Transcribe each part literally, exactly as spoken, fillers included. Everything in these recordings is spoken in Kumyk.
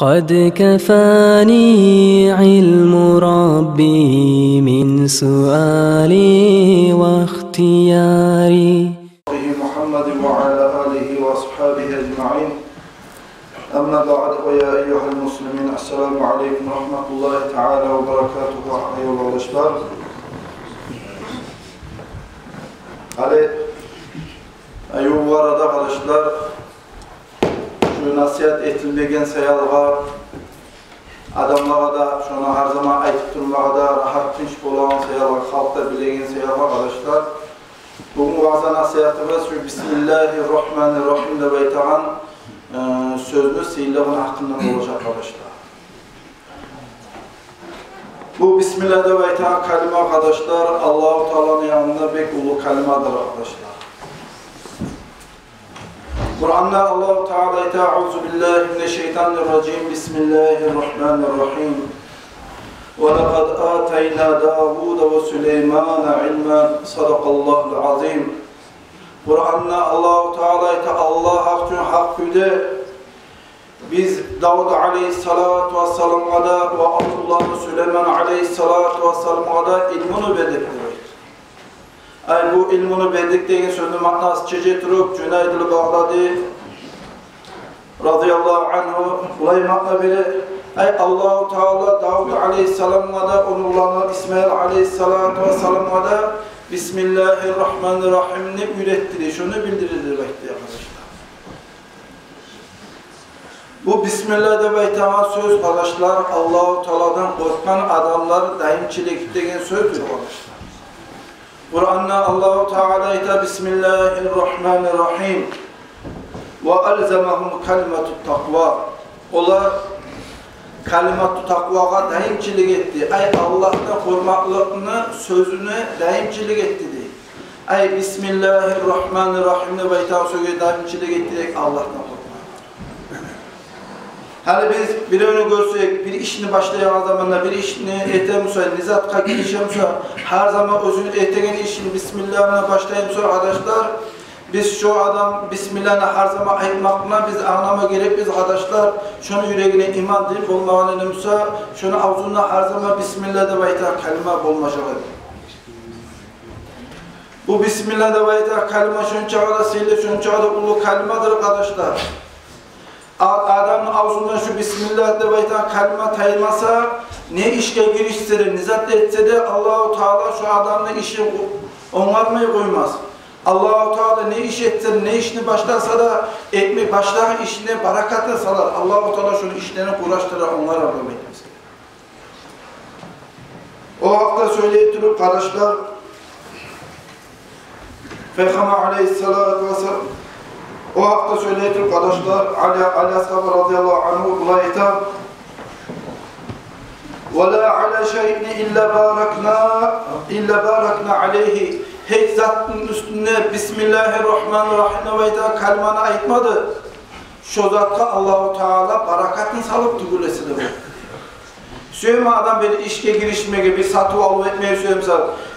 قد كفاني علم ربي من سؤالي واختياري. محمد وعلى آله وأصحابه أجمعين. أما بعد، ويا أيها المسلمين، السلام عليكم ورحمة الله تعالى وبركاته. Аявлу къардашлар, гьали, аюв арада, къардашлар, шу насигьат этилмеген саялгъа, адамлагъа да шону гьар заман айтып турмагъа да рагьат, тынч болагъан саялгъа, халкъ да билеген саялгъа, къардашлар, бугюн ваъза-насигьатыбыз шу «Бисмиллагьи ррагьмани ррагьим» деп айтагъан, э, сёзню сыйлыгъыны гьакъындан болажакъ, къардашлар. Бу «Бисмиллагь» деп айтагъан калима, къардашлар, Аллагьу Тааланы янында бек уллу калимадыр, къардашлар. Къуранда Аллагьу Таала айта: «Аузу биллагьи минашшайтанирражим. Бисмиллагьиррагьманиррагьим. Ва лакъад атайна Давуда ва Сулаймана илман». Садакъаллагьул азим. Къуранда Аллагьу Таала айта: Аллагь гьакъ учун гьакъ кюйде биз Давуд алейгьиссалату вассаламгъа да ва уланы Сулайман алейгьиссалату вассаламгъа да илмуну бердик деп айта. Ай, бу илмуну бердик деген сёзню маънасы чече туруп, Жунайдул Багъдади разияллагьу ангьу булай маъна бере: ай, Аллагьу Таала Давуд алейгьиссаламгъа да, ону уланы Исмаил алейгьиссалату вассаламгъа да «Бисмиллагьиррагьманиррагьим»ни уьйретди дей, шону билдирди деп айтды, къардашлар. Бу «Бисмиллагь» деп айтагъан сёз, къардашлар, Аллагьу Тааладан къоркъгъан адамлар дайымчылыкъ деген сёздюр, къардашлар. Къуранда Аллагьу Таала айта: «Бисмиллагьиррагьманиррагьим. Ва алзамагьум калиматут такъва». Олар калимату такъвагъа дайымчылыкъ этди. Ай, Аллагьдан къоркъмакълыкъны сёзюне дайымчылыкъ этди дей. Ай, «Бисмиллагьиррагьманиррагьим» деп айтагъан сёзге дайымчылыкъ этди дей, Аллагьдан къоркъмакъ. Гьали биз биревню гёрсек, бир ишни башлайгъан заманда, бир ишни этемсе, не затгъа гиришемсе, гьар заман оьзюню этеген ишин «Бисмиллагь» булан башлаймса, къардашлар, биз шо адам «Бисмиллагь»ны гьар заман айтмакъны биз англама герекбиз, къардашлар. Шону юрегинде иман, дин болмагъан эди буса, шону авзунда гьар заман «Бисмиллагь» деп айтагъан калима болмажакъ эди. Бу «Бисмиллагь» деп айтагъан калима шончакъы да сыйлы, шончакъы да уллу калимадыр, къардашлар. А-, адамны авзундан шу «Бисмиллагь» деп айтагъан калима таймаса, не ишге гиришсе де, не зат этсе де, Аллагьу Таала шу адамны ишин о-, онгармай къоймас. Аллагьу Таала не иш этсе, не ишни башласа да, этме башлагъан ишине баракатын салар. Аллагьу Таала шону ишлерин къурашдырар, онгарар деп айтамыз. О гьакъда сёйлей туруп, къардашлар, Пайхаммар алейгьиссалату вассалам, о гьакъда сёйлей туруп, къардашлар, Али, Али асгьаба разияллагьу ангьу булай айта: «Ва ла ала шайин илла баракна, илла баракна алейгьи». Гьеч затны уьстюне «Бисмиллагьиррагьманиррагьим» деп айтагъан калиманы айтмады, шо затгъа Аллагьу Таала баракатын салып тюгюл эсе деп. Сюеме адам бир ишге гиришмеге, бир сатыв-алыв этмеге сюемсе,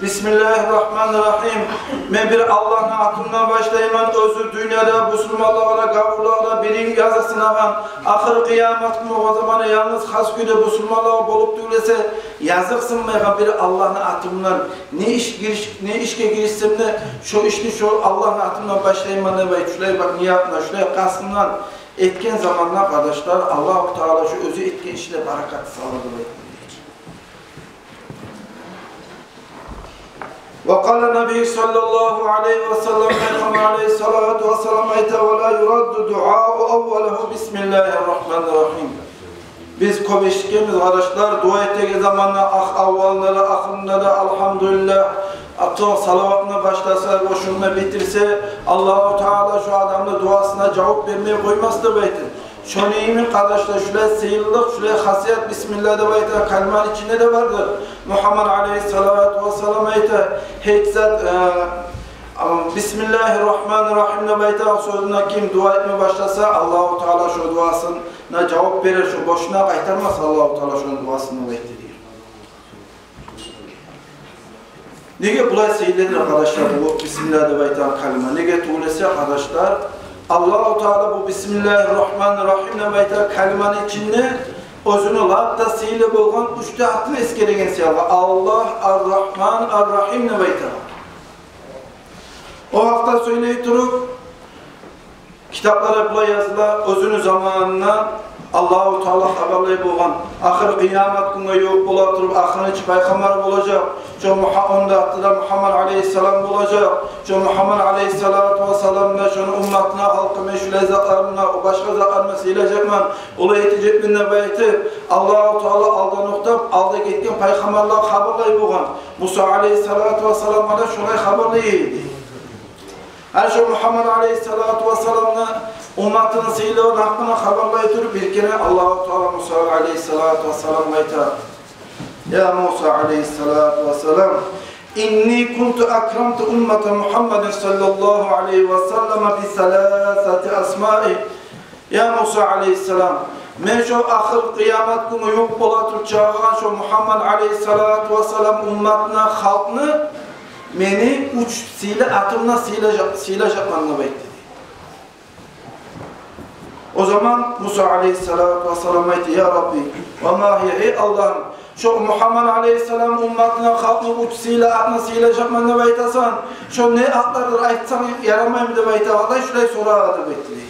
«Бисмиллагьиррагьманиррагьим. Мен бир Аллагьны атындан башлайман, оьзю дюньяда бусурманлагъа да, гавурлагъа да бирин языкъсынагъан, ахыр къыямат гюн болгъан заманда янгыз хас кюйде бусурманлагъа болуп тюгюл эсе, языкъсынмайгъан бир Аллагьны атындан не иш гириш-, не ишге гиришсем де, шо ишни шо Аллагьны атындан башлайман», — деп айтып, шулай бир ниятына, шулай къастындан этген заманда, къардашлар, Аллагьу Таала шо оьзю этген ишине баракат салар деп айтды. Ва къала Наби саллаллагьу алайгьи ва саллам, Пайхаммар алейгьиссалату вассалам айта: «Ва ла юрадду дуау аввалагьу бисмиллагьиррагьманиррагьим». Биз кёп эшитгенбиз, къардашлар, дуа этеген заманда, ах-, аввалында да, ахырында да «Алгьамдулиллагь», артда салаватына башласа, ошунда битирсе, Аллагьу Таала шо адамны дуасына жавап бермей къоймас деп айтып. Шону йимик, къардашлар, шулай сыйлылыкъ, шулай хасият «Бисмиллагь» деп айтагъан калиманы ичинде де бардыр. Мугьаммад алейгьиссалату вассалам айта: «Гьеч зат, э, а, бисмиллагьиррагьманиррагьим деп айтагъан сёзюне ким дуа этме башласа, Аллагьу Таала шо дуасына жавап берер, шо бошуна къайтармас Аллагьу Таала шону дуасын», — деп айтды дей. Неге булай сыйлыдыр, къардашлар, бу «Бисмиллагь» деп айтагъан калима? Неге тюгюл эсе, къардашлар, Аллагьу Таала бу «Бисмиллагьи ррагьмани ррагьим» деп айтагъан калиманы ичинде оьзюню лап да сыйлы болгъан уьч де атын эсгереген саялы: Аллагь, Ар-Рагьман, Ар-Рагьим деп айтагъан. О гьакъда сёйлей туруп, китапларда булай языла: оьзюню заманында Аллагьу Таала хабарлай болгъан, ахыр къыямат гюнге ювукъ бола туруп, ахырынчы пайхаммар болажакъ, шо Мугьа-, ону да аты да Мугьаммад алейгьиссалам болажакъ. Шо Мугьаммад алейгьиссалату вассалам да шону умматына, халкъына, шулай затларына, о башгъа затларына сыйлажакъман, олай этежекмен деп айтып, Аллагьу Таала алдан окътап, алда гетген пайхаммарлагъа хабарлай болгъан. Муса алейгьиссалату вассаламгъа да шолай хабарлай эди. Гьали шо Мугьаммад алейгьиссалату вассаламны умматыны сыйлыгъыны гьакъында хабарлай туруп, бир керен Аллагьу Таала Муса алейгьиссалату вассаламгъа айта: «Я Муса алейгьиссалату вассалам, инни кунту акрамту уммата Мугьаммадин саллаллагьу алайгьи ва саллама би саласати асмаи». Я Муса алейгьиссалам, мен шо ахыр къыямат гюнге ювукъ бола туруп чыгъагъан шо Мугьаммад алейгьиссалату вассалам умматына, халкъны мени уьч сыйлы атымдан сыйлажакъ-, сыйлажакъман деп айтды. О заман Муса алейгьиссалату вассалам айтды: «Я Рабби, ва ма гьия, эй Аллагьым, шо Мугьаммад алейгьиссалам умматына, халкъны уьч сыйлы атына сыйлажакъман деп айтасан, шо не атлардыр, айтсанг ярамаймы?» — деп айта, алай шулай сорай деп айтды.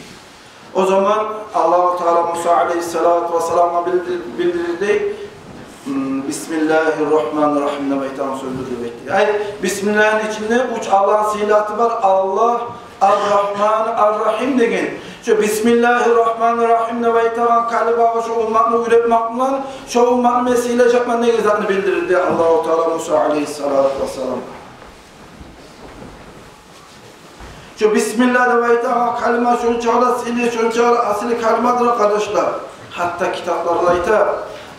О заман Аллагьу Таала Муса алейгьиссалату вассаламгъа билди-, билдирди: «М, бисмиллагьи ррагьмани ррагьим деп айтагъан сёздюр», — деп айтды. Ай, бисмиллагьны ичинде уьч Аллагьны сыйлы аты бар: Аллагь, Ар-Рагьман, Ар-Рагьим деген. Шо бисмиллагьи ррагьмани ррагьим деп айтагъан калимагъа шо умматны уьйретмек булан, шо умматны мен сыйлажакъман деген затны билдирди Аллагьу Таала Муса алейгьиссалату вассаламгъа. Шо бисмиллагь деп айтагъан калима шончакъы да сыйлы, шончакъы да асили калимадыр, къардашлар. Гьатта китапларда айта,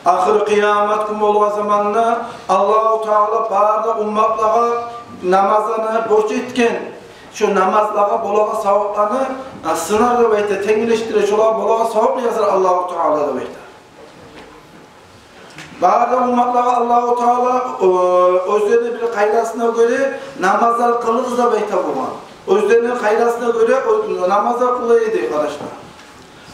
ахыр къыямат гюн болгъан заманда Аллагьу Таала бары да умматлагъа намазланы борч этген, шо намазлагъа болагъан савапланы, а, сынар деп айта, тенглешдире, шолагъа болагъан савапны язар Аллагьу Таала деп айта. Бары да умматлагъа Аллагьу Таала, э, оьзлени бир къайдасына гёре намазлар къылыгъыз деп айта болгъан. Оьзлени къайдасына гёре о-, намазлар къыла эди, къардашлар.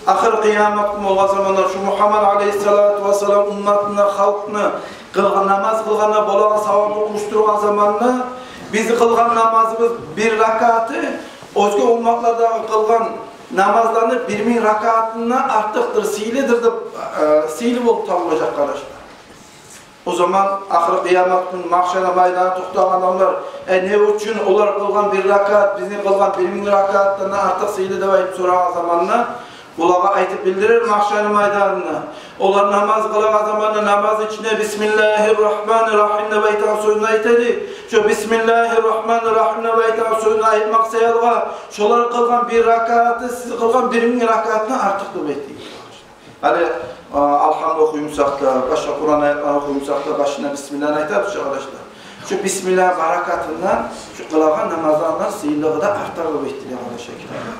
Ахыр къыямат гюн болгъан заманда шо Мугьаммад алейгьиссалату вассалам умматына, халкъына къылгъан, намаз къылгъанда болагъан савапны урушдургъан заманда, биз къылгъан намазыбыз бир ракааты оьзге умматлардагъы къылгъан намазланы бир минг ракаатындан артыкъдыр, сыйлыдыр деп, э, сыйлы болуп табулажакъ, къардашлар. О заман ахыр къыямат гюн магьшар майданда токътагъан адамлар, э, не учун олар къылгъан бир ракаат бизин къылгъан бир минг ракаатдан артыкъ сыйлы деп айтып сорагъан заманда, булагъа айтып билдирер магьшар майданында. Олар намаз къылагъан заманда намаз ичинде «Бисмиллагьи ррагьмани ррагьим» деп айтагъан сёзню айта эди. Шо «Бисмиллагьи ррагьмани ррагьим» деп айтагъан сёзню айтмакъ саялы, шолар къылгъан бир ракааты сиз къылгъан бир минг ракаатдан артыкъ деп айтды. Гьали, а, Алгьамны охуй бусакъ да, башгъа Къуран аятланы охуй бусакъ да, башына бисмиллагьны айтабыз чы, къардашлар. Шо бисмиллагь баракатындан шо къылагъан намазлардан сыйлылыгъы да артар деп айтды, къардашлар, китапда.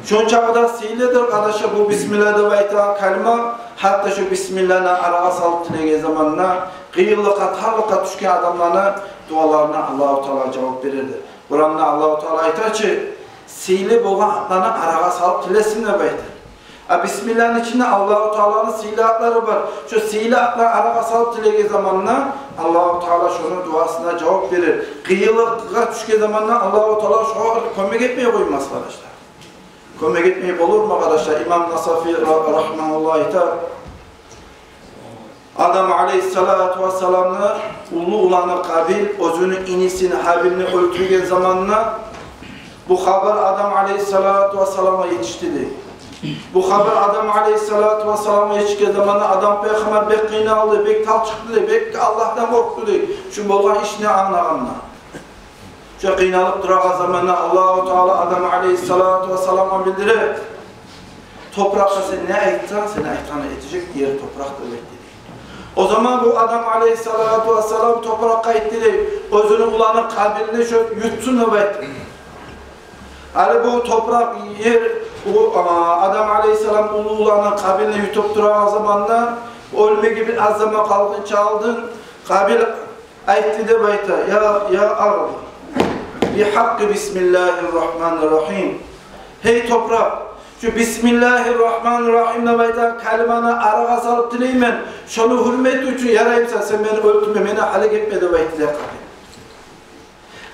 Шончакъы да сыйлыдыр, къардашлар, бу бисмиллагь деп айтагъан калима. Гьатта шо бисмиллагьны арагъа салып тилеген заманда къыйынлыкъгъа, тарлыкъгъа тюшген адамланы дуаларына Аллагьу Таала жавап береди. Къуранда Аллагьу Таала айта чы, сыйлы болгъан атланы арагъа салып тилесин деп айта. А бисмиллагьны ичинде Аллагьу Тааланы сыйлы атлары бар. Шо сыйлы атланы арагъа салып тилеген заманда Аллагьу Таала шону дуасына жавап берер. Къыйынлыкъгъа тюшген заманда Аллагьу Таала шогъар кёмек этмей къоймас, къардашлар. Кёмек этмей болурму, къардашлар? Имам Насафи ра-, рагьмагьуллагь айта: Адам алейгьиссалату вассаламны уллу уланы Къабил оьзюню инисин Гьабилни оьлтюрген заманда бу хабар Адам алейгьиссалату вассаламгъа етишди дей. Бу хабар Адам алейгьиссалату вассаламгъа етишген заманда Адам пайхаммар бек къыйналды, бек талчыкъды дей, бек Аллагьдан къоркъду дей, шу болгъан ишни англагъанда. Шо къыйналып турагъан заманда Аллагьу Таала Адам алейгьиссалату вассаламгъа билдире: топуракъгъа сен не айтсанг, сен айтгъанны этежек ер топуракъ деп айтды дей. О заман бу Адам алейгьиссалату вассалам топуракъгъа айтды дей, оьзюню уланы Къабилни шо ютсун деп айтды. Гьали бу топуракъ, ер, бу, а, Адам алейгьиссалам уллу уланы Къабилни ютуп турагъан заманда, оьлмеге бир аз заман къалгъынча алдын, Къабил айтды деп айта: «Я, я ард, би гьакъкъи бисмиллагьи ррагьмани ррагьим, Гьей топуракъ, шу «Бисмиллагьи ррагьмани ррагьим» деп айтагъан калиманы арагъа салып тилеймен, шону гьюрмети учун, ярай буса, сен мени оьлтюрме, мени гьалек этме деп айтды дей къардашлар.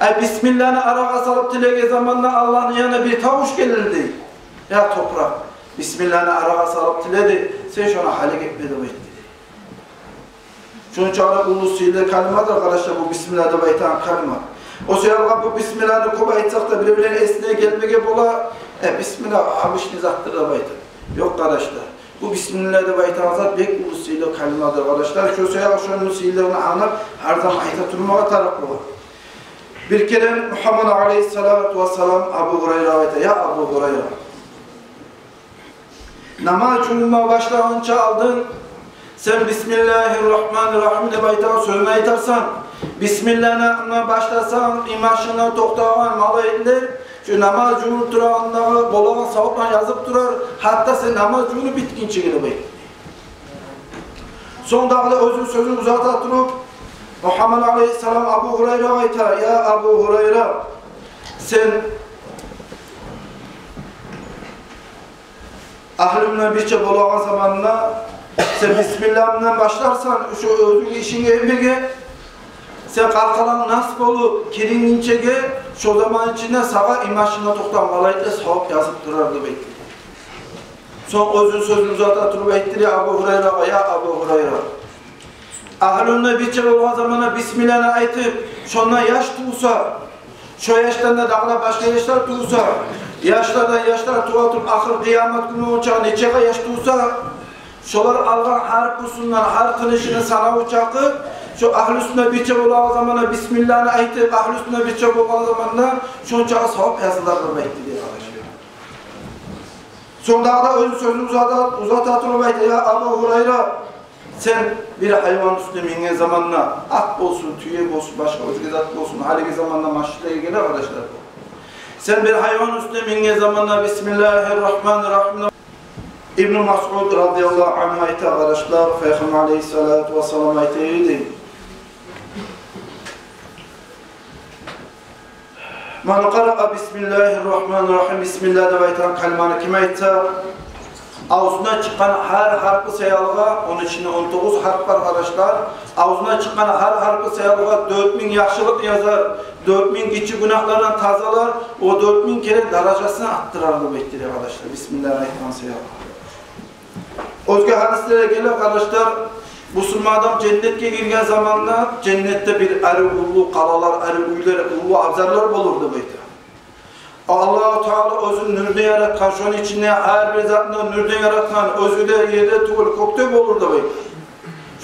Ай, бисмилланы арагъа салып тилеген заманда Аллагьны янындан бир тавуш гелди дей: «Я топуракъ, бисмилланы арагъа салып тиледи, сен шону гьалек этме» деп айтды дей. Шончакъы уллу сыйлы калимадыр, къардашлар, бу бисмилла деп айтагъан калима. О саялгъа бу бисмилланы кёп айтсакъ да, биревлени эсине гелмеге бола: «Э, бисмилла обычный затдыр» деп айтып. Ёкъ, къардашлар. Бу бисмилла деп айтагъан зат бек уллу сыйлы калимадыр, къардашлар. Шо саялы шону сыйлылыгъын англап, гьар заман айта турмагъа тарыкъ бола. Бир керен Мугьаммад алейгьиссалату вассалам Абу Гьурайрагъа айта: «Я Абу Гьурайра, намаз жувунма башлагъынча алдын сен «Бисмиллагьи ррагьмани ррагьим» деп айтагъан сёзню айтарсан. Бисмилланы англап башласанг, имашына токътагъан малайиклер шу намаз жувунуп турагъандагъы болагъан савапланы язып турар, гьатта сен намаз жувунуп битгинчеге», — деп айтды. Сонг дагъы да оьзюню сёзюн узата туруп, Мугьаммад алейгьиссалам Абу Гьурайрагъа айта: «Я Абу Гьурайра, сен агьлюнг булан бирче болагъан заманда, сен бисмилла булан башларсан шу оьзюнг ишинге этмеге, сен къаркъаранг нас болуп кирингинчеге, шо заман ичинде сагъа имашына токътагъан малайиклер савап язып турар», — деп айтды. Сонг оьзюню сёзюн узата туруп айтды дей Абу Гьурайрагъа: «Я Абу Гьурайра, агьлюнг булан бирче болгъан заманда бисмилланы айтып, шондан яш тувса, шо яшдан да дагъы да башгъа яшлар тувса, яшлардан яшлар тува туруп, ахыр къыямат гюн болгъунча нечакъы яш тувса, шолар алгъан гьар пусундан, гьар тынышыны санаву чакъы, шо агьлюсюне бирче болгъан заманда бисмилланы айтып, агьлюсюне бирче болгъан заманда шончакъы савап язылар», — деп айтды дей, къардашлар. Сонг дагъы да оьзюню сёзюн узата, узата туруп айта: «Я Абу Гьурайра, сен бир гьайван уьстюне минген заманда, ат болсун, тюе болсун, башгъа оьзге зат болсун, гьалиги заманда машинлеге геле, къардашлар, сен бир гьайван уьстюне минген заманда «Бисмиллагьи ррагьмани ррагьим» деп». Ибну Масъуд радияллагьу ангьу айта, къардашлар, Пайхаммар алейгьиссалату вассалам айта эди: «Ман къараа бисмиллагьи ррагьмани ррагьим, бисмилла деп айтагъан калиманы ким айтса, авзундан чыкъгъан гьар гьарпы саялы, ону ичинде он тогъуз гьарп бар, къардашлар, авзундан чыкъгъан гьар гьарпы саялы дёрт минг яхшылыкъ язар, дёрт минг гиччи гюнагьлардан тазалар, о дёрт минг керен даражасын арттырар», — деп айтды дей, къардашлар, бисмилланы айтгъан саялы. Оьзге гьадислерде геле, къардашлар, бусурман адам женнетге гирген заманда, женнетде бир арив уллу къалалар, арив уьйлер, уллу абзарлар болур деп айта. Аллагьу Таала оьзюн нюрден яратгъан, шону ичинде гьар бир затын да нюрден яратгъан, оьзю де ерде тюгюл, кёкде болур деп айта.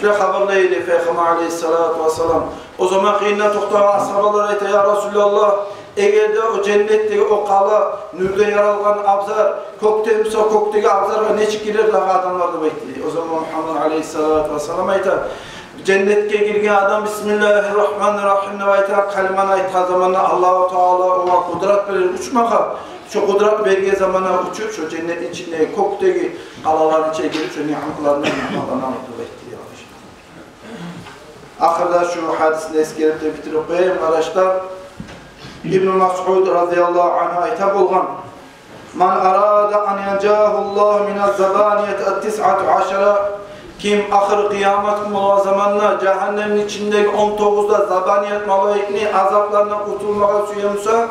Шулай хабарлай эди Пайхаммар алейгьиссалату вассалам. О заман къырыйында токътагъан асгьабалар айта: «Я Расулаллагь, эгер де о женнетдеги о къала, нюрден яралгъан абзар кёкде буса, кёкдеги абзаргъа нечик гирер дагъы адамлар?» — деп айтды. О заман Мугьаммад алейгьиссалату вассалам айта: «Женнетге гирген адам «Бисмиллагьи ррагьмани ррагьим» деп айтагъан калиманы айтгъан заманда Аллагьу Таала огъар къудрат берер учмагъа. Шо къудрат берген заманда учуп, шо женнетни ичиндеги кёкдеги къалаланы ичине гирип, шо ниъматлардан ниъматланар», — деп айтды. Ахырда шу гьадисни эсгерип де битирип къояйым, къардашлар. Ибну Масъуд радияллагьу ангьу айта болгъан: «Ман арада ан янжагьаллагьу мина ззабанияти ат-тисъати ва ашара». Ким ахыр къыямат гюн болгъан заманда жагьаннемни ичиндеги он тогъуз да забаният малайикни азапларындан къутулмагъа сюе буса,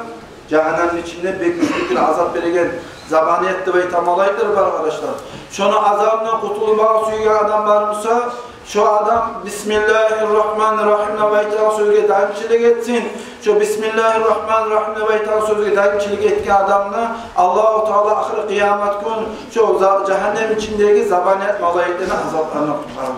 жагьаннемни ичинде бек гючлю бир азап береген забаният деп айтагъан малайиклер бар, къардашлар. Шону азабындан къутулмагъа сюеген адам бар буса, шо адам «Бисмиллагьи ррагьмани ррагьим» деп айтагъан сёзге даимчилик этсин. Шо «Бисмиллагьи ррагьмани ррагьим» деп айтагъан сёзге даимчилик этген адамны Аллагьу Таала ахыр къыямат гюн шо за-, жагьаннем ичиндеги забаният малайиклени азапларындан къутгъарар.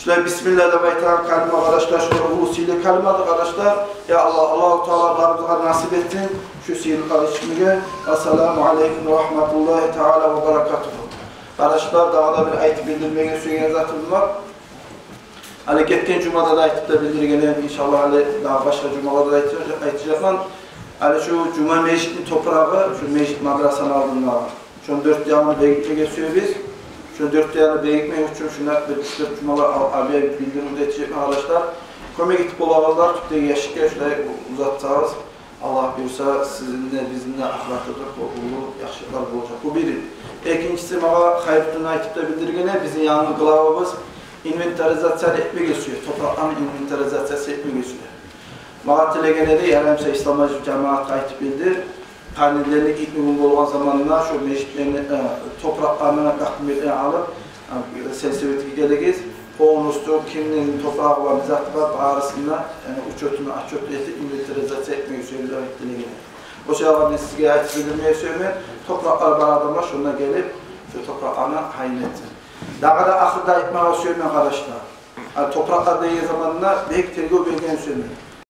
Шулай «Бисмилла» деп айтагъан калима, къардашлар, шулай уллу сыйлы калимадыр, къардашлар. Я Аллагь, Аллагьу Таала барыбызгъа насип этсин шу сыйлыкъгъа етишмеге. Ассаламу алейкум ва рагьматуллагьи таала ва баракатугьу. Къардашлар, дагъы да бир айтып билдирмеге сюеген затым бар. Гьали гетген жумада да айтып да билдирген эдим, иншаллагь, гьали дагъы башгъа жумаларда да айтажакъ-, айтажакъман. Гьали шу жума межитни топурагъы, шу межит мадрасаны алдындагъы, шону дёрт янын бегитмеге сюебиз. Шону дёрт янын бегитмек учун шунда бир уьч-дёрт жумалар ал-, алып билдирип де этежекмен, къардашлар. Кёмек этип болагъанлар тюпдеги яшикге шулай у-, узатсагъыз. Аллагь буюрса, сизин де, бизин де ахыратда да кёп уллу яхшылыкълар болажакъ. Бу бири. Экинчиси, магъа Хайрутдин айтып да билдирген эди, бизин янгы главабыз инвентаризация этмеге сюе, топуракъланы инвентаризациясы этмеге сюе. Магъа тилеген эди, яраймса, Ислам-гьажи, жамиятгъа айтып билдир. Понедельник, итнигюн болгъан заманда шо межитлени, э, топуракъланы документлерин алып, э, сельсоветге гелигиз. Полностью кимни топурагъы бар, заты бар, барысын да, яни учётуна отчёт этип, инвентаризация этмеге сюе деп тилеген эди. О саялы мен сизге айтып билдирмеге сюемен, топуракълары бар адамлар шонда гелип, шо топуракъланы гьайын этсин. Дагъы да ахырда айтмагъа сюемен, къардашлар. А, топуракълар деген заманда бек тергев берген сюемен.